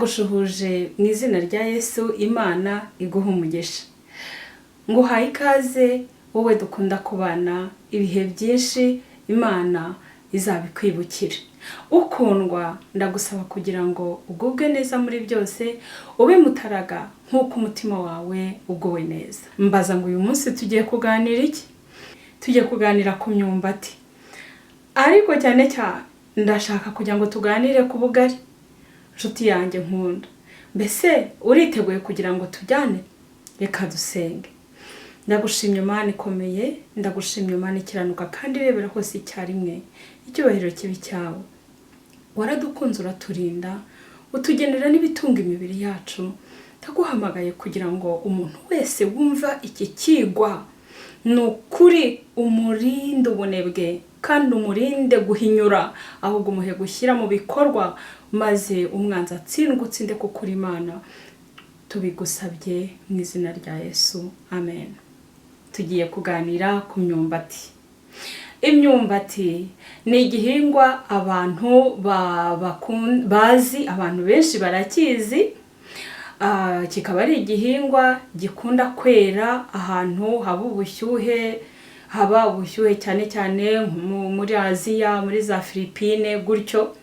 Ndagushuhuje mu izina rya Yesu. Imana iguha umugisha. Nguhaye ikaze wowe dukunda kubana ibihe byinshi, Imana izabikwibukira. Ukundwa, ndagusaba kugira ngo ugubwe neza muri byose, ube mutaraga nk'uko umutima wawe uguwe neza. Mbaza ngo uyu munsi tugiye kuganira iki? Tugiye kuganira ku myumbati, ariko cyane cyane ndashaka kugira ngo tuganire ku bugari. Nshuti yanjye nkunda, mbese uriteguye kugira ngo tujyane? Reka dusenge. Ndagushimye Mana ikomeye, ndagushimye Mana ikiranuka kandi irebera hose icyarimwe. Icyubahiro kibe icyawe. Waradukunze, uraturinda, utugenera n'ibitunga imibiri yacu. Ndaguhamagaye kugira ngo umuntu wese wumva iki kigwa, ni ukuri umurinde ubunebwe kandi umurinde guhinyura, ahubwo umuhe gushyira mu bikorwa, maze umwanzi atsindwe, utsinde kuko uri Imana. Tubigusabye mu izina rya Yesu, amen. Tugiye kuganira ku myumbati. Imyumbati ni igihingwa abantu bazi, abantu benshi barakizi. Kikaba ari igihingwa gikunda kwera ahantu haba ubushyuhe cyane cyane muri Aziya, muri za Filipine gutyo.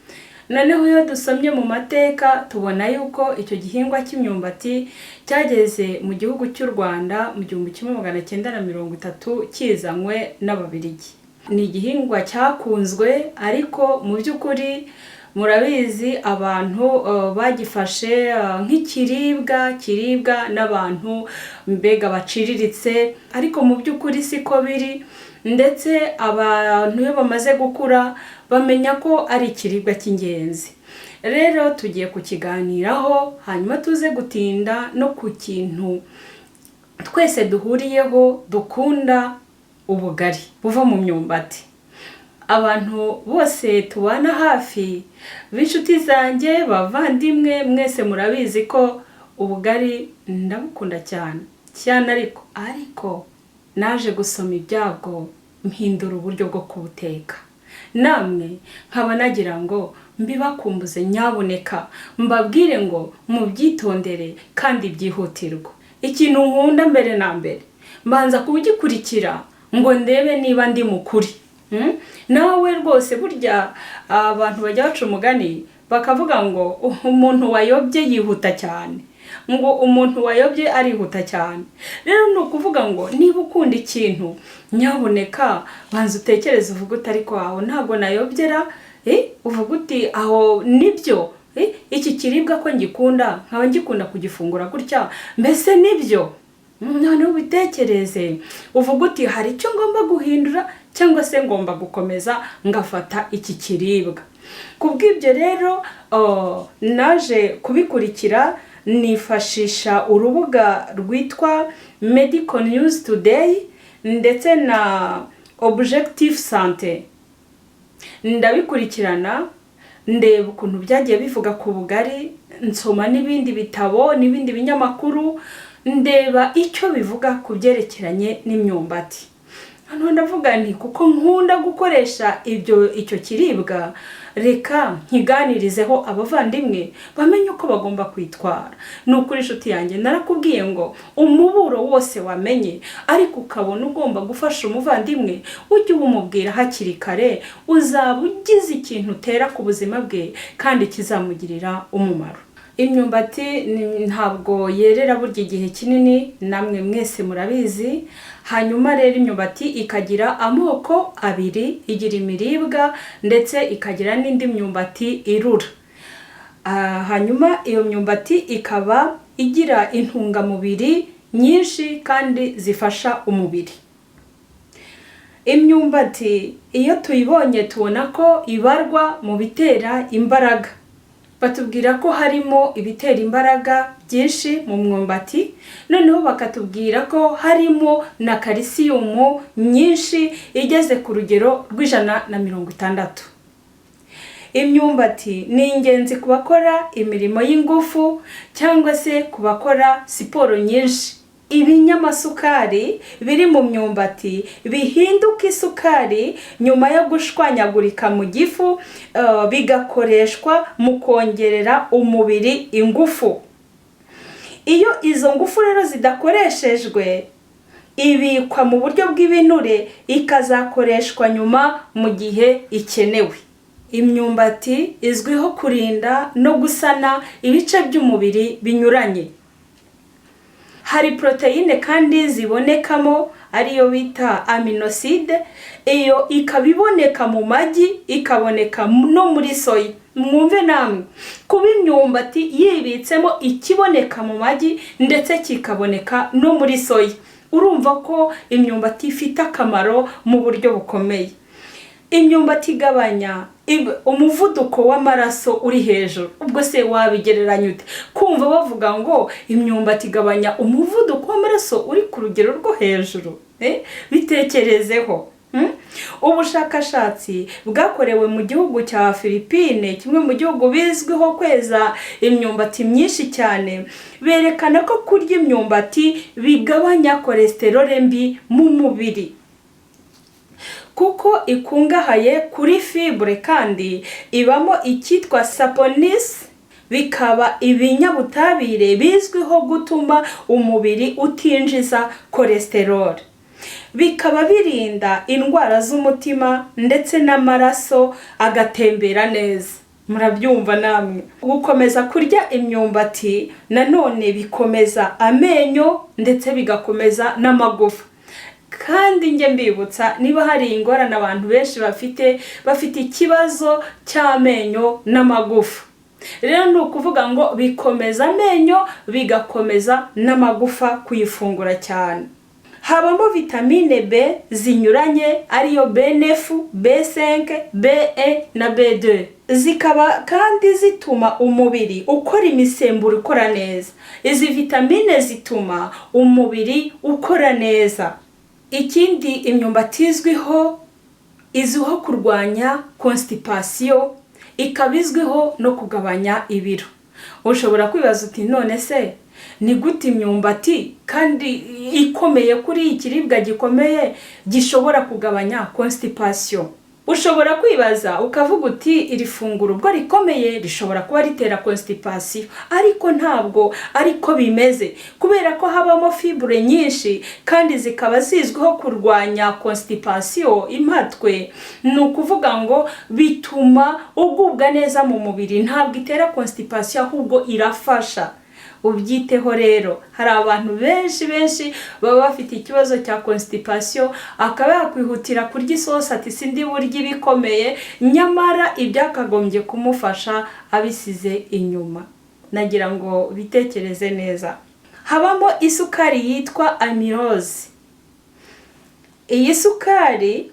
Noneho iyo dusomye mu mateka, tubona yuko icyo gihingwa cy'imyumbati cyageze mu gihugu cy'u Rwanda mu 1930, kizanywe n'Ababirigi. Ni igihingwa cyakunzwe, ariko mu by'ukuri murabizi, abantu bagifashe nk'ikiribwa kiribwa n'abantu mbega baciriritse, ariko mu by'ukuri siko biri. Ndetse abantu iyo bamaze gukura bamenya ko ari ikiribwa cy'ingenzi. Rero tugiye kukiganiraho, hanyuma tuze gutinda no ku kintu twese duhuriyeho dukunda, ubugari buva mu myumbati. Abantu bose tubana hafi, b'inshuti zanjye, bavandimwe, mwese murabizi ko ubugari ndabukunda cyane cyane, ariko naje gusoma ibyabwo, mpindura uburyo bwo kubuteka. Namwe nkaba nagira ngo mbibakumbuze, nyabuneka mbabwire ngo mubyitondere kandi byihutirwa. Ikintu nkunda, mbere na mbere mbanza kugikurikira ngo ndebe niba ndi mukuri. Nawe rwose, burya abantu bajya baca umugani bakavuga ngo umuntu wayobye yihuta cyane, ngo umuntu wayobye arihuta cyane. Rero ni ukuvuga ngo niba ukunda ikintu, nyabuneka banza utekereze, uvuge uti: "Ariko aho ntabwo nayobyera?" Uvuga uti: "Aho nibyo? Iki kiribwa ko ngikunda, nkaba ngikunda kugifungura gutya, mbese nibyo?" Noneho ubitekereze, uvuga uti: "Hari icyo ngomba guhindura cyangwa se ngomba gukomeza ngafata iki kiribwa?" Ku bw'ibyo rero, naje kubikurikira, nifashisha urubuga rwitwa Medical News Today ndetse na Objectif Santé. Ndabikurikirana, ndeba ukuntu byagiye bivuga ku bugari, nsoma n'ibindi bitabo n'ibindi binyamakuru, ndeba icyo bivuga ku byerekeranye n'imyumbati. Noneho ndavuga nti kuko nkunda gukoresha icyo kiribwa, reka nkiganirizeho abavandimwe bamenye uko bagomba kwitwara. Ni ukuri, inshuti yanjye, narakubwiye ngo umuburo wose wamenye ariko ukabona ugomba gufasha umuvandimwe, ujye uwumubwira hakiri kare, uzaba ugize ikintu utera ku buzima bwe kandi kizamugirira umumaro. Imyumbati ntabwo yerera burya igihe kinini, namwe mwese murabizi. Hanyuma rero imyumbati ikagira amoko abiri: igira imiribwa ndetse ikagira n'indi myumbati irura. Hanyuma iyo myumbati ikaba igira intungamubiri nyinshi kandi zifasha umubiri. Imyumbati iyo tuyibonye, tubona ko ibarwa mu bitera imbaraga. Batubwira ko harimo ibitera imbaraga byinshi mu mwumbati, noneho bakatubwira ko harimo na kalisiyumu nyinshi igeze ku rugero rw'160. Imyumbati ni ingenzi ku bakora imirimo y'ingufu cyangwa se ku bakora siporo nyinshi. Ibinyamasukari biri mu myumbati bihinduka isukari nyuma yo gushwanyagurika mu gifu, bigakoreshwa mu kongerera umubiri ingufu. Iyo izo ngufu rero zidakoreshejwe, ibikwa mu buryo bw'ibinure ikazakoreshwa nyuma mu gihe ikenewe. Imyumbati izwiho kurinda no gusana ibice by'umubiri binyuranye. Hari poroteyine kandi zibonekamo, ariyo bita aminoside, iyo ikaba iboneka mu magi, ikaboneka no muri soya. Mwumve namwe, kuba imyumbati yibitsemo ikiboneka mu magi ndetse kikaboneka no muri soya, urumva ko imyumbati ifite akamaro mu buryo bukomeye. Imyumbati igabanya umuvuduko w'amaraso uri hejuru. Ubwo se wabigereranya ute kumva bavuga ngo imyumbati igabanya umuvuduko w'amaraso uri ku rugero rwo hejuru? Bitekerezeho. Ubushakashatsi bwakorewe mu gihugu cya Filipine, kimwe mu gihugu bizwiho kweza imyumbati myinshi cyane, berekana ko kurya imyumbati bigabanya cholesterol mbi mu mubiri, kuko ikungahaye kuri fibre kandi ibamo icyitwa saponins, bikaba ibinyabutabire bizwiho gutuma umubiri utinjiza cholesterol, bikaba birinda indwara z'umutima ndetse n'amaraso agatembera neza. Murabyumva namwe. Gukomeza kurya imyumbati nanone bikomeza amenyo ndetse bigakomeza n'amagufa. Kandi njye mbibutsa, niba hari ingorane abantu benshi bafite ikibazo cy'amenyo n'amagufa. Rero ni ukuvuga ngo bikomeza amenyo, bigakomeza n'amagufa kuyifungura cyane. Habamo vitamine B zinyuranye, ariyo B9, B5, B1 na B2, zikaba kandi zituma umubiri ukora imisemburo ikora neza. Izi vitamine zituma umubiri ukora neza. Ikindi imyumbati izwiho, izwiho kurwanya constipation, ikaba izwiho no kugabanya ibiro. Ushobora kwibaza uti: "None se ni gute imyumbati kandi ikomeye kuri ikiribwa gikomeye gishobora kugabanya constipation?" Ushobora kwibaza ukavuga uti: "Iri funguro ubwo rikomeye rishobora kuba ritera constipation," ariko ntabwo ariko bimeze, kubera ko habamo fibre nyinshi kandi zikaba zizwiho kurwanya constipation, impatwe. Ni ukuvuga ngo bituma ugubwa neza mu mubiri, ntabwo itera constipation, ahubwo irafasha. Ubyiteho rero. Hari abantu benshi benshi baba bafite ikibazo cya constipation, akaba yakwihutira kurya isosi, ati: "Sindi burya ibikomeye," nyamara ibyakagombye kumufasha abisize inyuma. Nagira ngo bitekereze neza. Habamo isukari yitwa amylose. Iyi sukari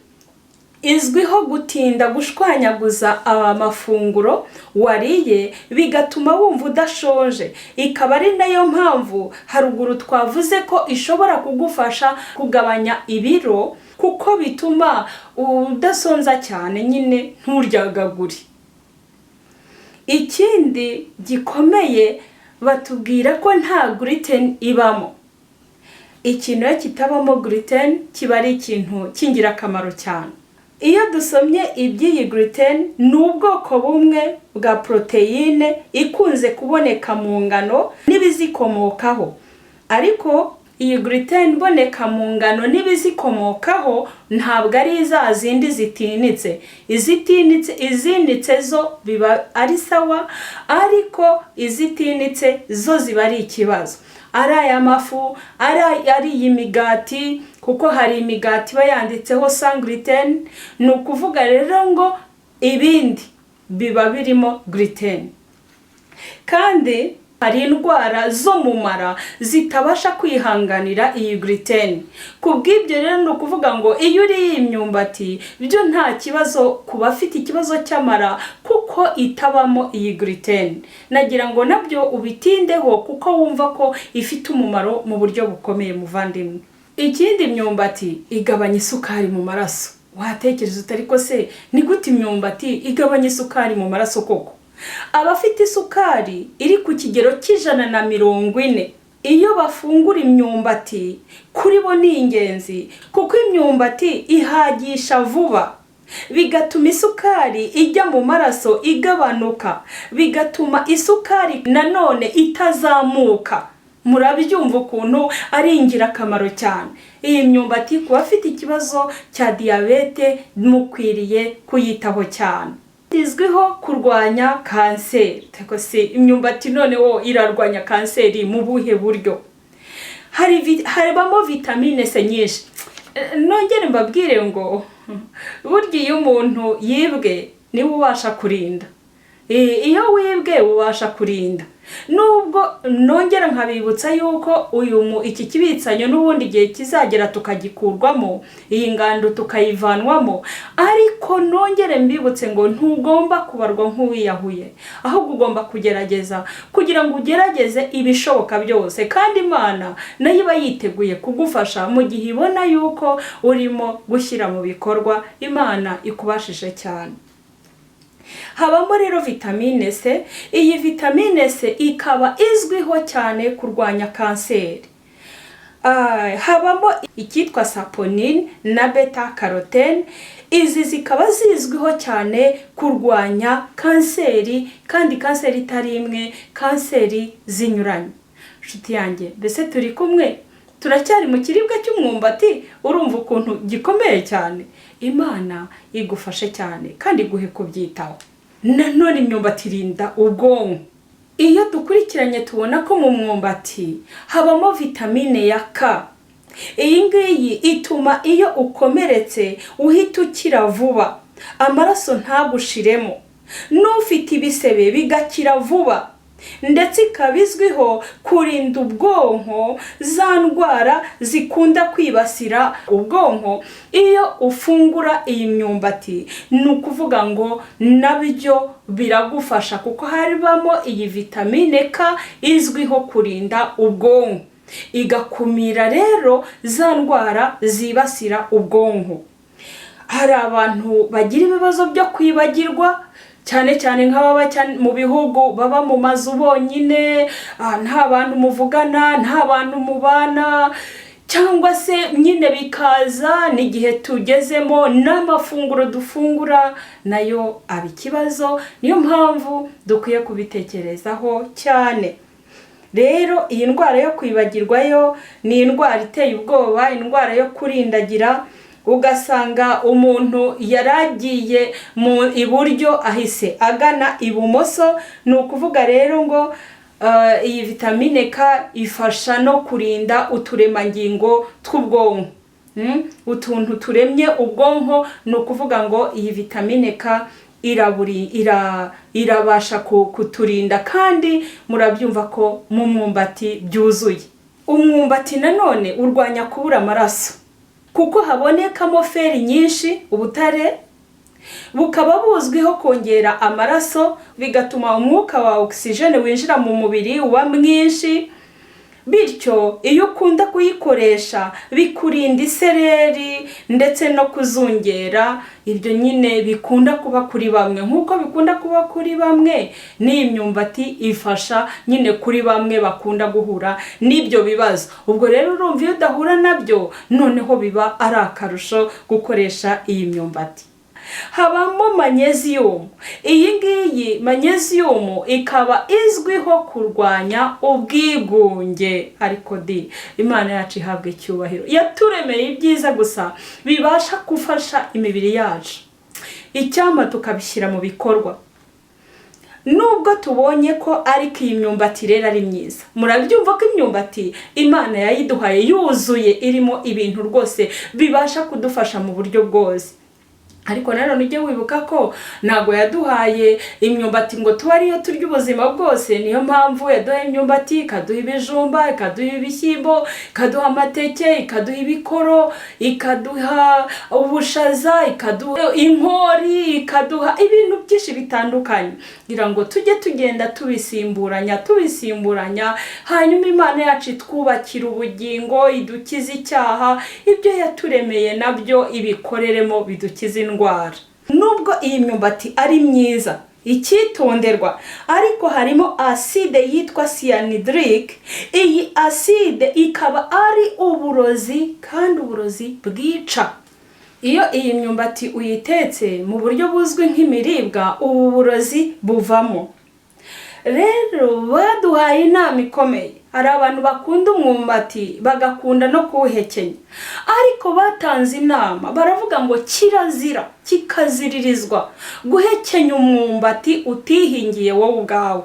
izwiho gutinda gushwanyaguza amafunguro wariye, bigatuma wumva udashonje, ikaba ari nayo mpamvu haruguru twavuze ko ishobora kugufasha kugabanya ibiro, kuko bituma udasonza cyane nyine, nturyagagure. Ikindi gikomeye, batubwira ko nta gluten ibamo. Ikintu iyo kitabamo gluten kiba ari ikintu cy'ingirakamaro cyane. Iyo dusomye iby'iyi gluten, ni ubwoko bumwe bwa poroteyine ikunze kuboneka mu ngano n'ibizikomokaho. Ariko iyi gluten iboneka mu ngano n'ibizikomokaho ntabwo ari za zindi zitinitse. Izitinitse, izinitse zo biba ari sawa, ariko izitinitse zo ziba ari ikibazo. Ari aya mafu, ari iyi migati, kuko hari imigati iba yanditseho sans gluten. Ni ukuvuga rero ngo ibindi biba birimo gluten, kandi hari indwara zo mu mara zitabasha kwihanganira iyi gluten. Ku bw'ibyo rero, ni ukuvuga ngo iyo uriye imyumbati byo nta kibazo ku bafite ikibazo cy'amara, kuko itabamo iyi gluten. Nagira ngo nabyo ubitindeho, kuko wumva ko ifite umumaro mu buryo bukomeye, muvandimwe. Ikindi, imyumbati igabanya isukari mu maraso. Watekereza utari ko se ni gute imyumbati igabanya isukari mu maraso koko? Abafite isukari iri ku kigero cy'140 Iyo bafungura imyumbati kuri bo ni ingenzi, kuko imyumbati ihagisha vuba, bigatuma isukari ijya mu maraso igabanuka, bigatuma isukari nanone itazamuka. Murabyumva ukuntu ari ingirakamaro cyane. Iyi myumbati ku bafite ikibazo cya diyabete mukwiriye kuyitaho cyane. Izwiho kurwanya kanseri. Si imyumbati noneho irarwanya kanseri mu buhe buryo? Habamo vitamine C nyinshi. Nongere mbabwire ngo burya iyo umuntu yibwe niwe ubasha kurinda. Iyo wibwe ubasha kurinda. Nubwo nongera nkabibutsa yuko uyu iki kibitsanyo n'ubundi igihe kizagera tukagikurwamo, iyi ngando tukayivanwamo, ariko nongere mbibutse ngo ntugomba kubarwa nk'uwiyahuye, ahubwo ugomba kugerageza kugira ngo ugerageze ibishoboka byose, kandi Imana nayo iba yiteguye kugufasha mu gihe ibona yuko urimo gushyira mu bikorwa. Imana ikubashije cyane. Habamo rero vitamine C. Iyi vitamine C ikaba izwiho cyane kurwanya kanseri. Habamo icyitwa saponine na beta carotene. Izi zikaba zizwiho cyane kurwanya kanseri, kandi kanseri itari imwe, kanseri zinyuranye. Inshuti yanjye, mbese turi kumwe? Turacyari mu kiribwa cy'umwumbati. Urumva ukuntu gikomeye cyane. Imana igufashe cyane kandi iguhe kubyitaho. Nanone imyumbati irinda ubwonko. Iyo dukurikiranye tubona ko mu mwumbati habamo vitamine ya K. Iyi ngiyi ituma iyo ukomeretse uhita ukira vuba, amaraso ntagushiremo, n'ufite ibisebe bigakira vuba, ndetse ikaba izwiho kurinda ubwonko za ndwara zikunda kwibasira ubwonko. Iyo ufungura iyi myumbati ni ukuvuga ngo nabyo biragufasha, kuko haribamo iyi vitamine K izwiho kurinda ubwonko, igakumira rero za ndwara zibasira ubwonko. Hari abantu bagira ibibazo byo kwibagirwa, cyane cyane nk'ababa mu bihugu baba mu mazu bonyine, nta bantu muvugana, nta bantu mubana, cyangwa se nyine bikaza n'igihe tugezemo n'amafunguro dufungura nayo aba ikibazo. Niyo mpamvu dukwiye kubitekerezaho cyane. Rero iyi ndwara yo kwibagirwa yo ni indwara iteye ubwoba, indwara yo kurindagira, ugasanga umuntu yaragiye mu iburyo ahise agana ibumoso. Ni ukuvuga rero ngo iyi vitamine K ifasha no kurinda uturemangingo tw'ubwonko, utuntu turemye ubwonko. Ni ukuvuga ngo iyi vitamine K irabasha kuturinda, kandi murabyumva ko mu mwumbati byuzuye. Umwumbati nanone urwanya kubura amaraso, kuko habonekamo feri nyinshi, ubutare bukaba buzwiho kongera amaraso, bigatuma umwuka wa ogisijene winjira mu mubiri uba mwinshi. Bityo iyo ukunda kuyikoresha bikurinda isereri ndetse no kuzungera. Ibyo nyine bikunda kuba kuri bamwe, nk'uko bikunda kuba kuri bamwe, n'iyi myumbati ifasha nyine kuri bamwe bakunda guhura n'ibyo bibazo. Ubwo rero urumva iyo udahura nabyo noneho biba ari akarusho gukoresha iyi myumbati. Habamo manyeziyumu. Iyi ngiyi manyeziyumu ikaba izwiho kurwanya ubwigunge. Ariko di Imana yacu ihabwa icyubahiro, yaturemeye ibyiza gusa bibasha gufasha imibiri yacu, icyampa tukabishyira mu bikorwa. Nubwo tubonye ko ariko iyi myumbati rero ari myiza, murabyumva ko imyumbati Imana yayiduhaye yuzuye, irimo ibintu rwose bibasha kudufasha mu buryo bwose. Ariko nanone ujye wibuka ko ntabwo yaduhaye imyumbati ngo tube ariyo turya ubuzima bwose. Niyo mpamvu yaduhaye imyumbati, ikaduha ibijumba, ikaduha ibishyimbo, ikaduha amateke, ikaduha ibikoro, ikaduha ubushaza, ikaduha inkori, ikaduha ibintu byinshi bitandukanye, kugira ngo tujye tugenda tubisimburanya tubisimburanya, hanyuma Imana yacu itwubakira ubugingo, idukize icyaha, ibyo yaturemeye nabyo ibikoreremo bidukize indwara. Nubwo iyi myumbati ari myiza Icyitonderwa ariko, harimo acide yitwa cyanhydrique. Iyi acide ikaba ari uburozi, kandi uburozi bwica. Iyo iyi myumbati uyitetse mu buryo buzwi nk'imiribwa, ubu burozi buvamo. Rero baduhaye inama ikomeye. Hari abantu bakunda umwumbati, bagakunda no kuwuhekenya, ariko batanze inama baravuga ngo kirazira kikaziririzwa guhekenya umwumbati utihingiye wowe ubwawe.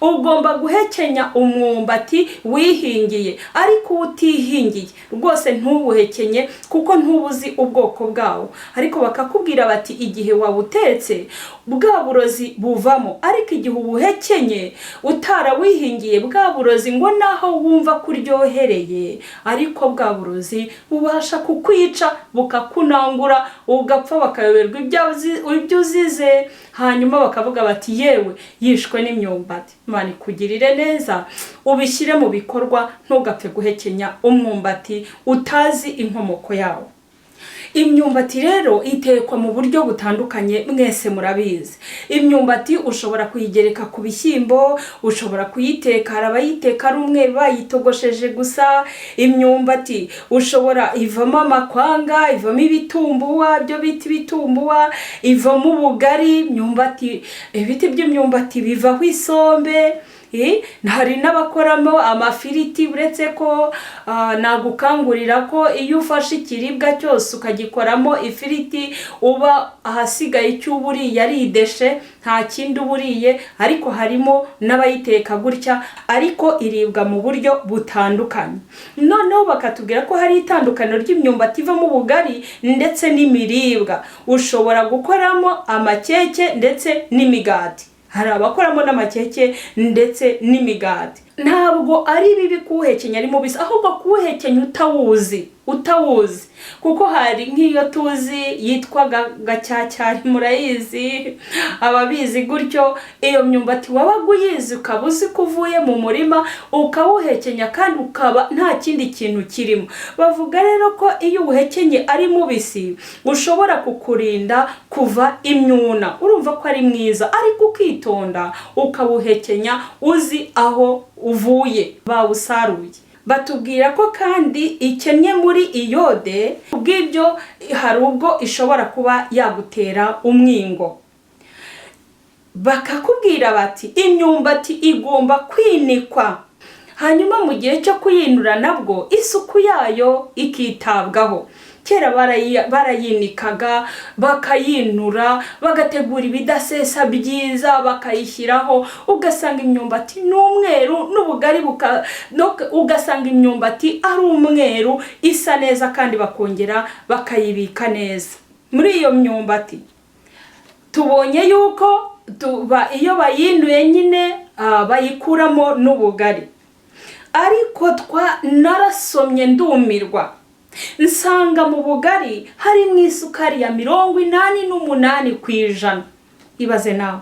Ugomba guhekenya umwumbati wihingiye, ariko uwo utihingiye rwose ntuwuhekenye, kuko ntuba uzi ubwoko bwawo. Ariko bakakubwira bati igihe wawutetse bwa burozi buvamo, ariko igihe uwuhekenye utarawihingiye, bwa burozi ngo naho wumva ko uryohereye, ariko bwa burozi bubasha kukwica, bukakunangura, ugapfa, bakayoberwa ibyo uzize, hanyuma bakavuga bati yewe, yishwe n'imyumbati. Imana ikugirire neza, ubishyire mu bikorwa, ntugapfe guhekenya umwumbati utazi inkomoko yawo. Imyumbati rero itekwa mu buryo butandukanye, mwese murabizi. Imyumbati ushobora kuyigereka ku bishyimbo, ushobora kuyiteka, hari abayiteka ari umweru bayitogosheje gusa. Imyumbati ushobora, ivamo amakwanga, ivamo ibitumbuwa, byo bita ibitumbuwa, ivamo ubugari. Imyumbati, ibiti by'imyumbati bivaho isombe. Hari n'abakoramo amafiriti, uretse ko nagukangurira ko iyo ufashe ikiribwa cyose ukagikoramo ifiriti, uba ahasigaye icyo uba uriye ari idéchets, nta kindi uba uriye. Ariko harimo n'abayiteka gutya, ariko iribwa mu buryo butandukanye. Noneho bakatubwira ko hari itandukaniro ry'imyumbati ivamo ubugari ndetse n'imiribwa. Ushobora gukoramo amakeke ndetse n'imigati. Hari abakoramo n'amakeke ndetse n'imigati. Ntabwo ari bibi kuwuhekenya ari mubisi, ahubwo kuwuhekenya utawuzi, kuko hari nk'iyo tuzi yitwa gacyacyari, murayizi ababizi gutyo. Iyo myumbati wabaga uyizi, ukaba uzi ko uvuye mu murima, ukawuhekenya kandi ukaba nta kindi kintu kirimo. Bavuga rero ko iyo uwuhekenye ari mubisi ushobora kukurinda kuva imyuna. Urumva ko ari mwiza, ariko ukitonda ukawuhekenya uzi aho uvuye, bawusaruye. Batubwira ko kandi ikennye muri iyode, kubw'ibyo hari ubwo ishobora kuba yagutera umwingo. Bakakubwira bati imyumbati igomba kwinikwa, hanyuma mu gihe cyo kuyinura nabwo isuku yayo ikitabwaho. Kera barayinikaga, bakayinura, bagategura ibidasesa byiza, bakayishyiraho, ugasanga imyumbati ni umweru n'ubugari, ugasanga imyumbati ari umweru, isa neza, kandi bakongera bakayibika neza. Muri iyo myumbati tubonye yuko iyo bayinuye nyine bayikuramo n'ubugari. Ariko twa narasomye ndumirwa, nsanga mu bugari harimo isukari ya 88%. Ibaze nawe,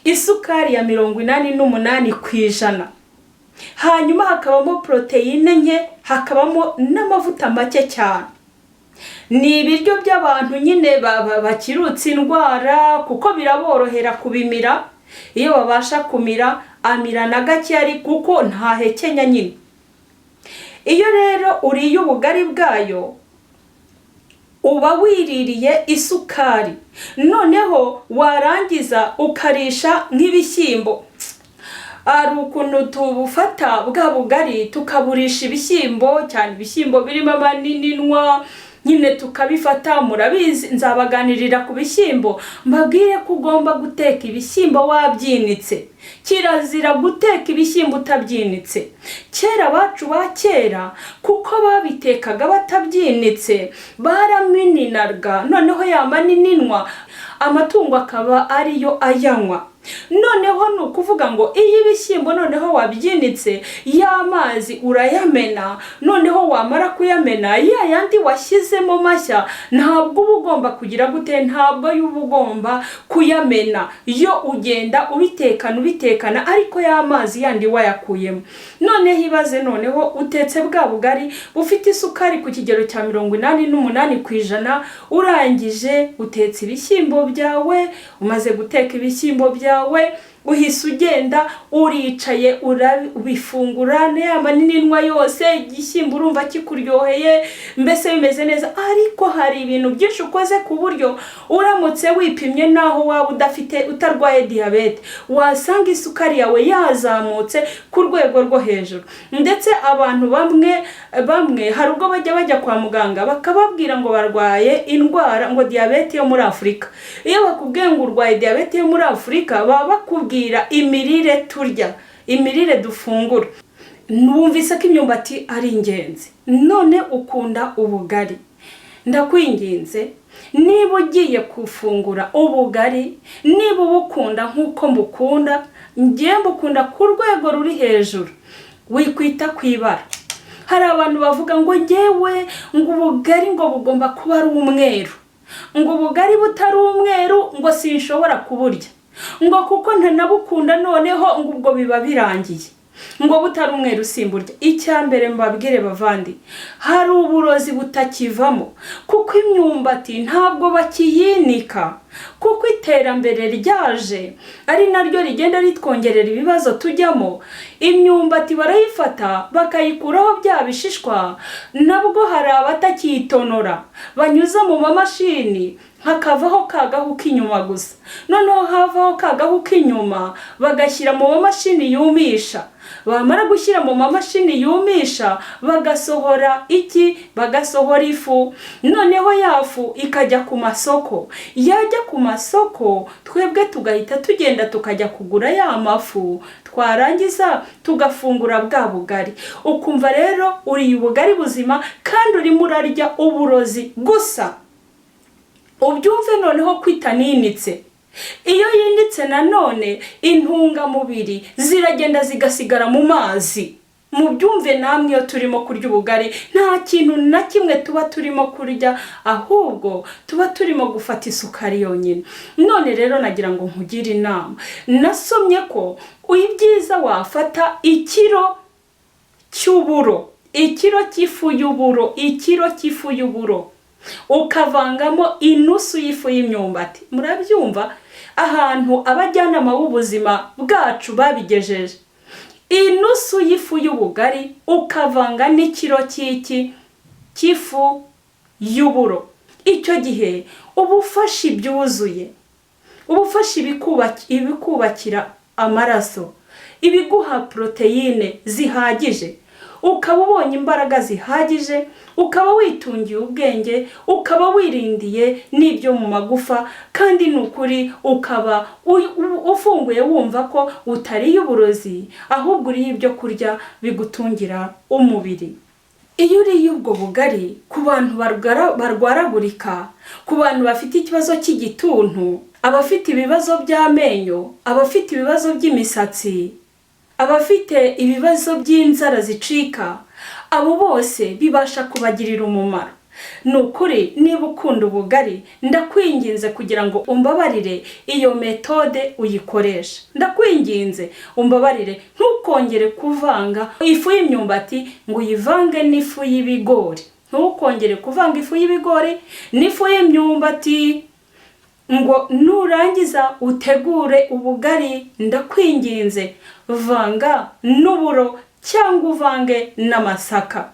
isukari ya 88%, hanyuma hakabamo poroteyine nke, hakabamo n'amavuta make cyane. Ni ibiryo by'abantu nyine bakirutse indwara, kuko biraborohera kubimira. Iyo babasha kumira, amira na gake, ari kuko ntahekenya nyine. Iyo rero uriye ubugari bwayo, uba wiririye isukari, noneho warangiza ukarisha nk'ibishyimbo. Hari ukuntu tubufata bwa bugari tukaburisha ibishyimbo, cyane ibishyimbo birimo amanininwa nyine tukabifata. Murabizi, nzabaganirira ku bishyimbo, mbabwire ko ugomba guteka ibishyimbo wabyinitse. Kirazira guteka ibishyimbo utabyinitse. Kera abacu ba kera, kuko babitekaga batabyinitse, baramininaga, noneho ya manininwa amatungo akaba ariyo ayanywa. Noneho Noneho ni ukuvuga ngo iyo ibishyimbo noneho wabyinitse, ya mazi urayamena, noneho wamara kuyamena ya yandi washyizemo mashya ntabwo uba ugomba kugira gute, ntabwo uba ugomba kuyamena, yo ugenda ubitekana ubitekana, ariko ya mazi yandi wayakuyemo. Noneho ibaze noneho utetse bwa bugari bufite isukari ku kigero cya 88%, urangije utetse ibishyimbo byawe, umaze guteka ibishyimbo byawe uhise ugenda uricaye urabifungura ya manininwa yose, igishyimbo urumva kikuryoheye, mbese bimeze neza. Ariko hari ibintu byinshi ukoze ku buryo uramutse wipimye naho waba udafite utarwaye diyabete, wasanga isukari yawe yazamutse ku rwego rwo hejuru. Ndetse abantu bamwe bamwe hari ubwo bajya kwa muganga bakababwira ngo barwaye indwara ngo diyabete yo muri Afurika. Iyo bakubwiye ngo urwaye diyabete yo muri Afurika, baba bakubwiye imirire turya, imirire dufungura. Wumvise ko imyumbati ari ingenzi, none ukunda ubugari, ndakwinginze niba ugiye gufungura ubugari, niba ubukunda nk'uko mbukunda, ngiye mbukunda ku rwego ruri hejuru, wikwita ku ibara. Hari abantu bavuga ngo ngewe ngo ubugari ngo bugomba kuba ari umweru, ngo ubugari butari umweru ngo sinshobora kuburya, ngo kuko ntanabukunda, noneho ngo ubwo biba birangiye, ngo butari umweru simburya. Icya mbere mbabwire bavandi, hari uburozi butakivamo, kuko imyumbati ntabwo bakiyinika, kuko iterambere ryaje ari naryo rigenda ritwongerera ibibazo tujyamo. Imyumbati barayifata bakayikuraho bya bishishwa, nabwo hari abatakiyitonora, banyuza mu mamashini hakavaho ka gahu k'inyuma gusa. Noneho havaho ka gahu k'inyuma bagashyira mu mamashini yumisha, bamara gushyira mu mamashini yumisha bagasohora iki? Bagasohora ifu. Noneho ya fu ikajya ku masoko, yajya ku masoko twebwe tugahita tugenda tukajya kugura ya mafu, twarangiza tugafungura bwa bugari. Ukumva rero uriye ubugari buzima kandi urimo urarya uburozi gusa. Ubyumve noneho ko itaninitse. Iyo yinitse nanone intungamubiri ziragenda zigasigara mu mazi. Mubyumve namwe, iyo turimo kurya ubugari nta kintu na kimwe tuba turimo kurya, ahubwo tuba turimo gufata isukari yonyine. None rero nagira ngo nkugire inama. Nasomye ko ibyiza wafata ikiro cy'uburo, ikiro cy'ifu y'uburo, ikiro cy'ifu y'uburo ukavangamo inusu y'ifu y'imyumbati. Murabyumva ahantu abajyanama b'ubuzima bwacu babigejeje. Inusu y'ifu y'ubugari ukavanga n'ikiro cy'iki cy'ifu y'uburo, icyo gihe uba ufashe ibyuzuye, uba ufashe ibikubakira amaraso, ibiguha poroteyine zihagije, ukaba ubonye imbaraga zihagije, ukaba witungiye ubwenge, ukaba wirindiye n'ibyo mu magufa, kandi ni ukuri ukaba ufunguye wumva ko utariye uburozi, ahubwo uriye ibyo kurya bigutungira umubiri. Iyo uriye ubwo bugari, ku bantu barwaragurika, ku bantu bafite ikibazo cy'igituntu, abafite ibibazo by'amenyo, abafite ibibazo by'imisatsi, abafite ibibazo by'inzara zicika, abo bose bibasha kubagirira umumaro. Ni ukuri niba ukunda ubugari, ndakwinginze kugira ngo umbabarire iyo metode uyikoreshe. Ndakwinginze umbabarire, ntukongere kuvanga ifu y'imyumbati ngo uyivange n'ifu y'ibigori. Ntukongere kuvanga ifu y'ibigori n'ifu y'imyumbati ngo nurangiza utegure ubugari. Ndakwinginze vanga n'uburo cyangwa uvange n'amasaka,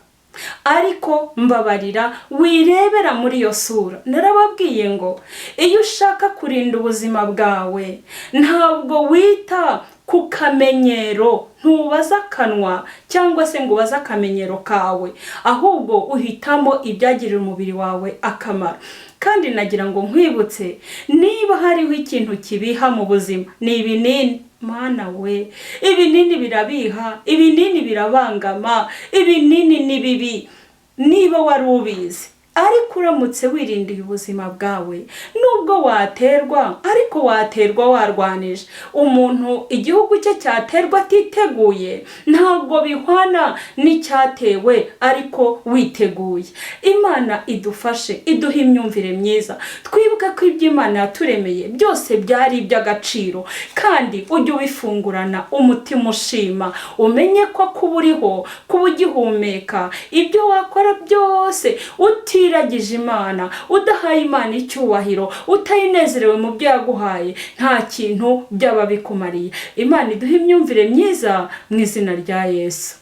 ariko mbabarira wirebera muri iyo sura. Narababwiye ngo iyo ushaka kurinda ubuzima bwawe ntabwo wita ku kamenyero, ntubaza akanwa cyangwa se ngo ubaze akamenyero kawe, ahubwo uhitamo ibyagirira umubiri wawe akamaro. Kandi nagira ngo nkwibutse, niba hariho ikintu kibiha mu buzima ni ibinini. Mana we, ibinini birabiha, ibinini birabangama, ibinini ni bibi. Niba wari ubizi, Ariko uramutse wirindiye ubuzima bwawe, nubwo waterwa, ariko waterwa warwanije. Umuntu igihugu cye cyaterwa atiteguye ntabwo bihwana n'icyatewe ariko witeguye. Imana idufashe, iduhe imyumvire myiza, twibuke ko ibyo Imana yaturemeye byose byari iby'agaciro, kandi ujye ubifungurana umutima ushima, umenye ko kuba uriho, kuba ugihumeka, ibyo wakora byose utiragije Imana, udahaye Imana icyubahiro, utayinezerewe mu byo yaguhaye, nta kintu byaba bikumariye. Imana iduhe imyumvire myiza mu izina rya Yesu.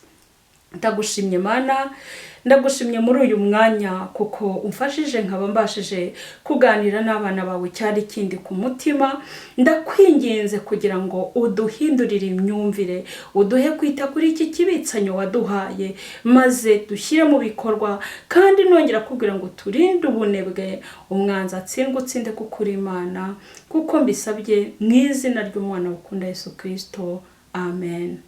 Ndagushimye Mana, ndagushimye muri uyu mwanya kuko umfashije nkaba mbashije kuganira n'abana bawe cyari kindi ku mutima. Ndakwinginze kugira ngo uduhindurire imyumvire, uduhe kwita kuri iki kibitsanyo waduhaye, maze dushyire mu bikorwa. Kandi nongera kubwira ngo turinde ubunebwe, umwanzi atsindwe utsinde kuko uri Imana, kuko mbisabye mu izina ry'umwana ukunda Yesu Kristo, amen.